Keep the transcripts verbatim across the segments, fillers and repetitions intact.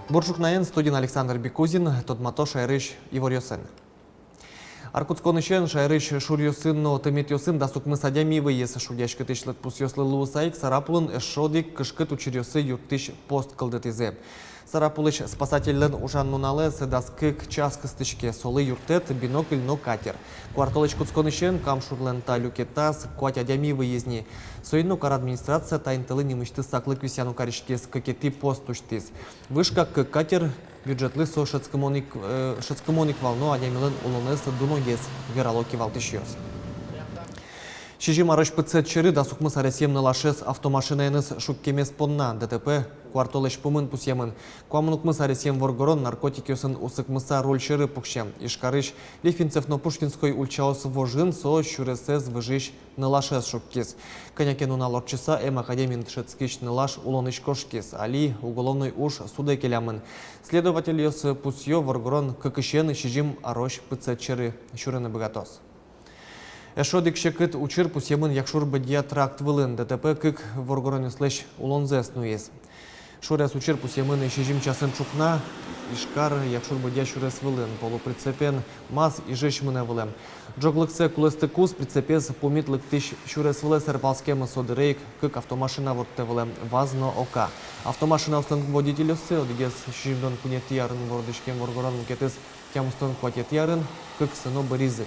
Бур ӵукнаен, студиын Александр Бекузин. Тодмато шаерысь иворъёсын. Ар кутсконысен шаерысь шуръёсын но тыметъёсын дас укмыс адями выйиз. Шугъяськытӥсь лыдпусъёслы луыса ик, Сарапулын эшшо одӥг кышкыт учыръёсы юрттӥсь пост кылдытӥзы. Сарапулысь спасательлэн ужан нуналэз дас кык час кыстӥське. Солы юрттэт — бинокль но катер. Куартолэзь кутсконысен Кам шурлэн та люкетаз куать адями выйиз ни. Соин но кар администрация та интылы нимысьтыз саклык висъяно кариськиз, кыкетӥ пост усьтӥз. Вышка кык катер. Бюджетлы со шӧдскымон ик, э, шӧдскымон ик вал, но адямилэн улонэз дуногес, верало кивалтӥсьёс. Сизьым арозь пытсэт сьӧры дас укмыс аресъем нылашез автомашинаеныз шуккемез понна. ДТП куартолэзь пумын пусъемын. Куамын укмыс аресъем воргорон наркотикъёсын усыкмыса руль сьӧры пуксе. Ижкарысь Лифинцев но Пушкинской ульчаос вожын со сюресэз выжись нылашез шуккиз. Кӧня ке нунал ортчыса эм академиын дышетскись нылаш улонысь кошкиз. Али уголовной уж судэ келямын. Следовательёс пусъё, воргорон кыкысен сизьым арозь пытсэт сьӧры сюрыны быгатоз. Эшшо одӥг секыт учыр пусъемын Якшур-Бӧдья тракт вылын. ДТП кык воргоронъёслэсь улонзэс нуиз. Шурес учыр пусъемын сизьым часын ӵукна Ижкар — Якшур-Бӧдья сюрес вылын. Полуприцепен МАЗ Ижысь мынэ вылэм. Ӝоглыксэ кулэстыкуз прицепез пумит лыктӥсь сюрес вылэ сэрпалскемын. Со дыре ик кык автомашина ворттэ вылэм: ВАЗ но ОКА. Автомашинаослэн водительёссы, одӥгез сизьымдон куинетӥ арын вордӥськем воргорон, мукетыз тямыстон куатетӥ арын, кыксы но быризы.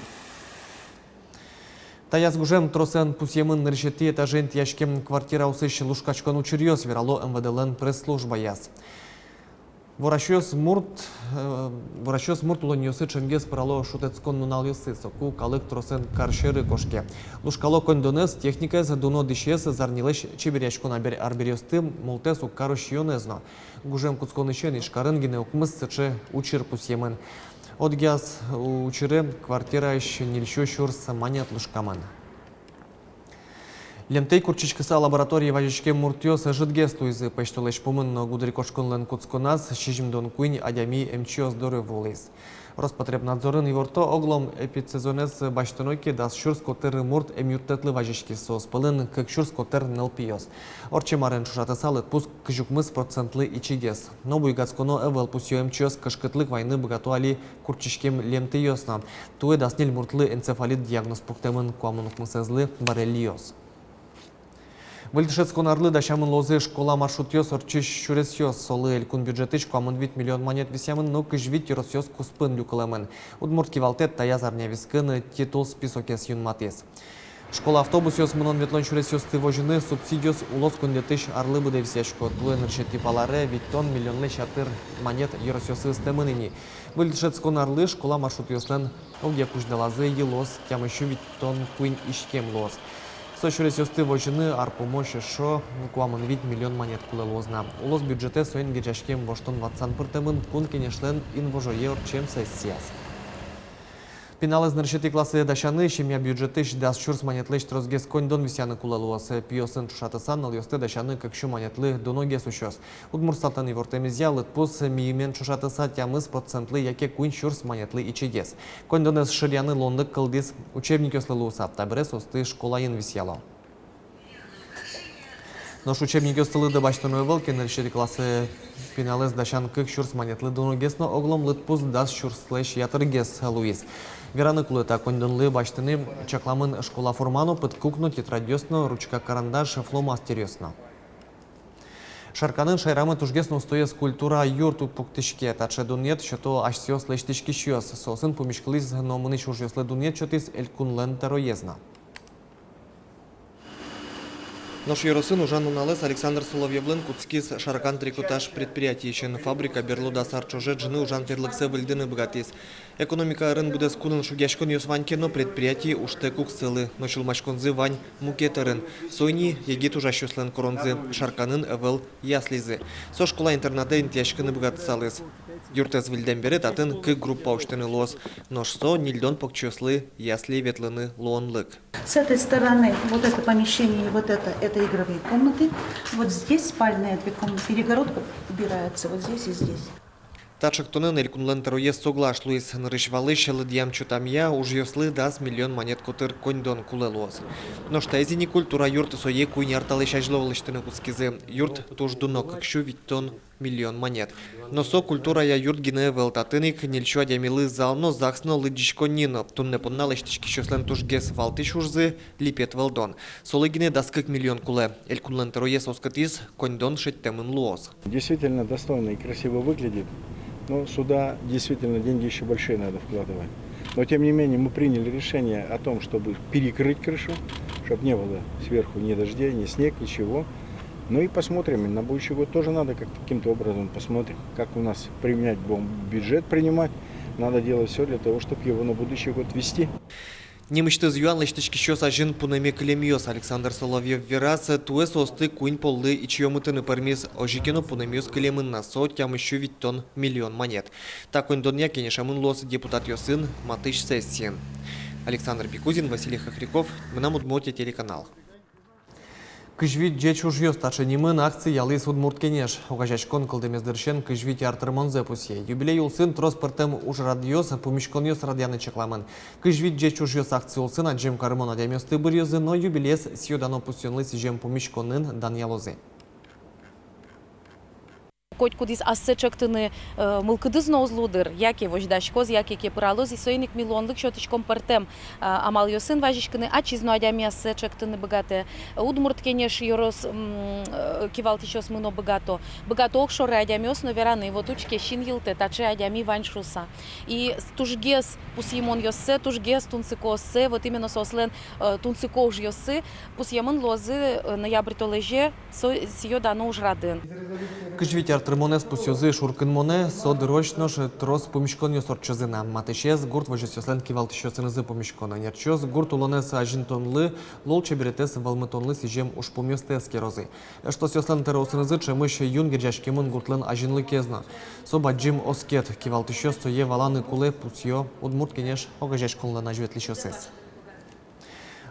Таяз гужем тросэн пусъемын нырысетӥ этаже интыяськем квартираосысь лушкаськон учыръёс, верало МВД-лэн пресс-службаяз. Ворасьёс мурт, э, ворасьёс мурт улонниосы ӵемгес пырало шутэтскон нуналъёсы. Соку калык тросэн кар сьӧры кошке. Лушкало коньдонэз, техникаез, дуно дӥсез, зарнилэсь чеберъяськон арбер-, арбериосты, мултэс уг каро сиёнэз но. Гужем кутсконысен Ижкарын гинэ укмыс сыӵе учыр пусъемын. Одӥгаз учыре квартираысь ньыльсю сюрс манет лушкамын. Лемтэй куртчиськыса лабораторие вазиськем муртъёс ӧжытгес луизы. Пӧсьтолэзь пумын но гудырикошконлэн кутсконаз сизьымдон куинь адями эмчиос доры вуылӥз. Роспотребнадзорын иворто: оглом эпидсезонэз басьтоно ке, дас сюрс котыр мурт эмъюрттэтлы вазиськиз, соос пӧлын кык сюрс котыр нылпиос. Ортчем арен ӵошатыса, лыдпус кызь укмыс процентлы ичигес. Но буйгатсконо ӧвӧл, пусъё эмчиос. Кышкытлык вайыны быгато али куртчиськем лемтэйёс но. Туэ дас ньыль муртлы энцефалит диагноз пуктэмын, куамын укмысэзлы — боррелиоз. Выль дышетскон арлы дасямын луозы школа маршрутъёс ортчись сюресъёс. Солы элькун бюджетысь куамын вить миллион манет висъямын, но кызь вить ёросъёс куспын люкылэмын. Удмурт кивалтэт таяз арня вискын титул списокез юнматӥз. Школа автобусъёс мынон-ветлон сюресъёсты возьыны субсидиос улос коньдэтысь арлы быдэ висъясько. Туэ нырысетӥ пала аре витьтон миллионлэсь ятыр манет ёросъёсы ыстэмын ини. Выль дышетскон арлы школа маршрутъёслэн огъя кузьдалазы йылоз, тямыссю витьтон куинь иськем луоз. Со сюресъёсты возьыны ар пумозь эшшо куамын вить миллион манет кулэ луоз на. Улос бюджетэ соин герӟаськем воштон-ватсан пыртэмын Кун Кенешлэн инвожое ортчем сессияз. Пиналэз нырысетӥ классэ дасяны семья бюджетысь дас сюрс манетлэсь тросгес коньдон висъяны кулэ луоз. Пиосын ӵошатыса, нылъёсты дасяны кык сю манетлы дуногес усёз. Удмуртстатлэн ивортэмезъя, лыдпус миымен ӵошатыса тямыс процентлы яке куинь сюрс манетлы ичигес. Коньдонэз шыръяны луонлык кылдӥз учебникъёслы луыса. Табере соосты школаын висъяло. Нош учебникъёсты лыдэ басьтоно ӧвӧл ке, нырысетӥ классэ пиналэз дасян кык сюрс манетлы дуногес но, оглом лыдпус дас сюрслэсь ятыргес луиз. Вераны кулэ, та коньдонлы басьтыны чакламын школа форма но, пыдкук но, тетрадьёс но, ручка-карандаш, фломастеръёс но. Шарканын шаерамы тужгес но устоез культура юрт пуктӥське. Таӵе дунъет сёто асьсэос лэсьтӥськисьёс. Соосын пумиськылӥз но мынӥсь ужъёслы дунъет сётӥз элькунлэн тӧроез но. Нош ёросын ужан нуналэз Александр Соловьёвлэн кутскиз Шаркан трикотаж предприятиысен. Фабрика берло дас ар ӵоже ӝыны ужан тӥрлыксэ выльдыны быгатӥз. Экономика ӧрын быдэс кунын шугъяськонъёс вань ке но, предприятие ужтэк уг сылы. Но сюлмаськонзы вань мукет ӧрын. Со ини егит ужасьёслэн куронзы: Шарканын ӧвӧл яслизы. Со школа-интернатэ интыяськыны быгатысалыз. Юртэз выльдэм бере татын кык группа усьтыны луоз. Нош со ньыльдон покчиослы яслие ветлыны луонлык. С этой стороны вот это помещение и вот это, это игровые комнаты. Вот здесь спальные две комнаты, перегородка убирается вот здесь и здесь. Та ӵектонэн элькунлэн тӧроез соглаш луиз. Нырысь-валысь лыдъям-чотамъя ужъёслы дас миллион манет котыр коньдон кулэ луоз. Нош таиз ини культура юрт, сое куинь ар талэсь азьло лэсьтыны кутскизы. Юрт туж дуно, кык сю витьтон миллион манет. Но со культурая юрт гинэ ӧвӧл, татын ик ньыль сю адямилы зал но, загс но, лыдӟиськонни но. Туннэ понна лэсьтӥськисьёслэн тужгес валтӥсь ужзы — липет вӧлдон. Солы гинэ дас кык миллион кулэ. Элькунлэн тӧроез оскытӥз: коньдон шедьтэмын луоз. Действительно достойно и красиво выглядит. Но сюда действительно деньги ещё большие надо вкладывать. Но тем не менее мы приняли решение о том, чтобы перекрыть крышу, чтобы не было сверху ни дождей, ни снег, ничего. Ну и посмотрим, и на будущий год тоже надо как-то, каким-то образом посмотрим, как у нас применять бом-, бюджет принимать. Надо делать всё для того, чтобы его на будущий год ввести. Нимысьтыз юан лэсьтӥськисьёс азьын пунэме кылемъёс. Александр Соловьёв вераз, туэ соосты куинь поллы ичиомытыны пӧрмиз. Озьы ке но, пунэмъёс кылемын на, со тямыс сю витьтон миллион манет. Та коньдонъя кенешемын луоз депутатъёсын матысь сессиын. Александр Бекузин, Василий Хохряков, «Мынам Удмуртие» телеканал. «Кызь вить ӟеч ужъёс» — таӵе нимын акци ялӥз «Удмурт кенеш». Огазеяськон кылдэмез дырысен кызь вить ар тырмонзэ пусъе. Юбилей улсын трос пӧртэм ужрадъёс, пумиськонъёс радъяны чакламын. «Кызь вить ӟеч ужъёс» акци улсын адӟем карымон адямиосты быръёзы но юбилеез сӥё-дано пусъёнлы сӥзем пумиськонын данъялозы. Котькудӥз ассэ ӵектыны, э, мылкыдыз но уз луы дыр, яке возьдаськоз, яке кепыралоз, и соин ик ми луонлык сётӥськом пӧртэм, э, амалъёсын вазиськыны. Ачиз но адями ассэ ӵектыны быгатэ. Удмурт кенеш ёрос, м, э, кивалтӥсьёсмы но быгато. Быгато огшоры адямиос но вераны: вот учке, син йылтэ, таӵе адями вань шуыса. И тужгес пусйымонъёссэ, тужгес тунсыкооссэ, вот именно соослэн, э, тунсыко ужъёссы пусъемын луозы, э, ноябрь толэзе со сӥё-дано ужрадын. Кызь вить ар тырмонэз пусъёзы шуркынмонэ. Со дырозь нош трос пумиськонъёс ортчозы на. Матысез гурт возёсъёслэн кивалтӥсьёсынызы пумиськон. Ӧнерчиос гурт улонэз азинтонлы, лулчеберетэз вӧлмытонлы сӥзем ужпумъёсты эскерозы. Эштосъёслэн тӧроосынызы ӵемысь юн герӟаськемын гуртлэн азинлыкез но. Со бадӟым оскет. Кивалтӥсьёс сое валаны кулэ, пусъё «Удмурт кенеш» огазеяськонлэн азьветлӥсьёсыз.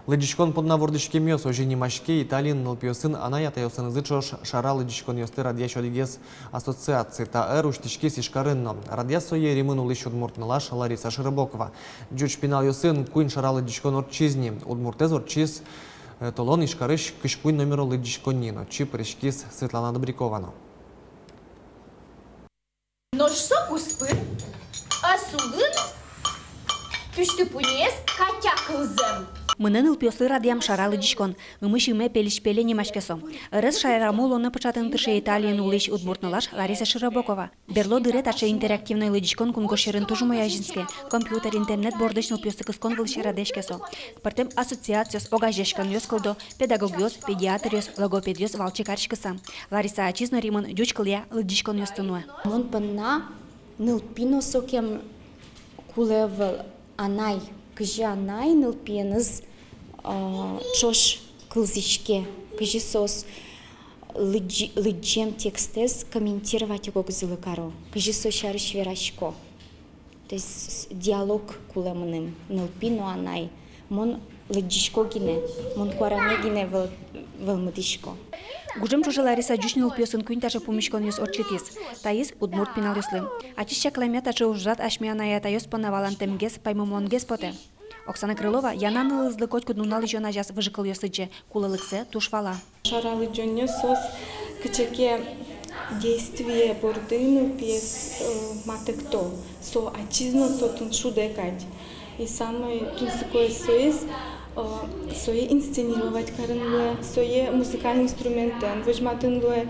«Лыдӟиськон понна вордӥськемъёс» — озьы нимаське Италиын нылпиосын анай-атайёсынызы ӵош шара лыдӟиськонъёсты радъясь одӥгез ассоциация. Та ӧр усьтӥськиз Ижкарын но. Радъяз сое Римын улӥсь удмурт нылаш Лариса Широбокова. Ӟуч пиналъёсын куинь шара лыдӟиськон ортчиз ни. Удмуртэз ортчиз, э, толон Ижкарысь кызь куинь номеро лыдӟиськонни но. Отчы пыриськиз Светлана Добрякова но. Нош со куспын ас улын пиштыпуньыез Катя кылзэм. «Мынэ нылпиослы радъям шара лыдӟиськон. Ымысь ыме пельысь пеле» нимаське со. Ӧрез шаерамы улонэ пыӵатыны тырше Италиын улӥсь удмурт нылаш Лариса Широбокова. Берло дыре таӵе интерактивной лыдӟиськон кунгож сьӧрын туж умой азинске. Компьютер, интернет бордысь нылпиосты кыскон вылысь радъяське со. Пӧртэм ассоциациос, огазеяськонъёс кылдо, педагогъёс, педиатръёс, логопедъёс валче кариськыса. Лариса ачиз но Римын ӟуч кылъя лыдӟиськонъёсты нуэ. Мон понна нылпи но сокем кулэ ӧвӧл, анай. Кызьы анай нылпиеныз, а, ӵош кылзӥське, кызьы соос лыдӟи-, лыдӟем текстэз комментировать ик огзылы каро, кызьы со сярысь верасько. То есть с-, диалог кулэ мыным, нылпи но анай. Мон лыдӟисько гинэ, мон куараме гинэ вӧл-, вӧлмытӥсько. Гужем ӵоже Лариса ӟуч нылпиосын куинь таӵе пумиськонъёс ортчытӥз. Таиз удмурт пиналъёслы. Ачиз чакламъя, таӵе ужрад асьме анай-атайёс понна валантэмгес, паймымонгес потэ. Оксана Крылова Яна нылызлы котькуд нунал изён азяз выжыкылъёс лыдӟе, кулэлыксэ туж вала. Шара лыдӟонъёс соос кыӵе ке действие борды нылпиез, э, матэкто. Со ачиз но со тунсыко кадь. И самой тунсыкоез соиз, э, сое инсценировать карыны луэ, сое музыкальный инструментэн возьматыны луэ.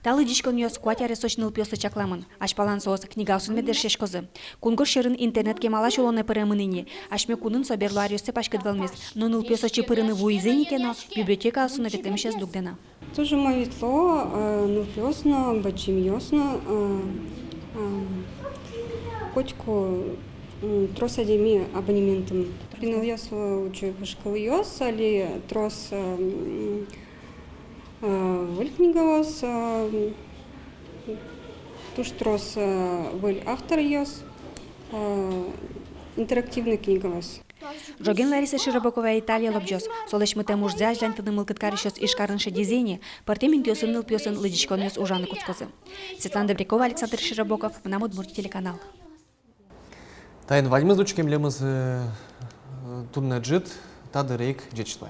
Та лыдӟиськонъёс куать аресозь нылпиослы чакламын. Азьпалан соос книгаосын мед эшъяськозы. Кунгож сьӧрын интернет кемалась улонэ пыремын ини. Асьме кунын со берло аръёсы паськыт вӧлмиз. Но нылпиос отчы пырыны вуизы ини ке но, библиотекаосын но ветлэмысь ӧз дугдэ на. Туж умой ветло, э, нылпиос но, бадӟымъёс но, э, э, котьку, м, трос адями абонементын. Пиналъёс, э, озьы выжыкылъёс, али трос, э, м, э, выль книгаос, э, туж трос, э, выль авторъёс, э, интерактивный книгаос. Ӝоген Лариса Широбокова Италие лобӟоз. Солэсь мытэм ужзэ азьланьтыны мылкыд карисьёс Ижкарын шедизы ини. Пӧртэм интыосын нылпиосын лыдӟиськонъёс ужаны кутскозы. Светлана Добрякова, Александр Широбоков, «Мынам Удмуртие» телеканал. Таин ваньмыз. Учке милемыз, э, туннэ ӝыт та дыре ик. Ӟеч луэ.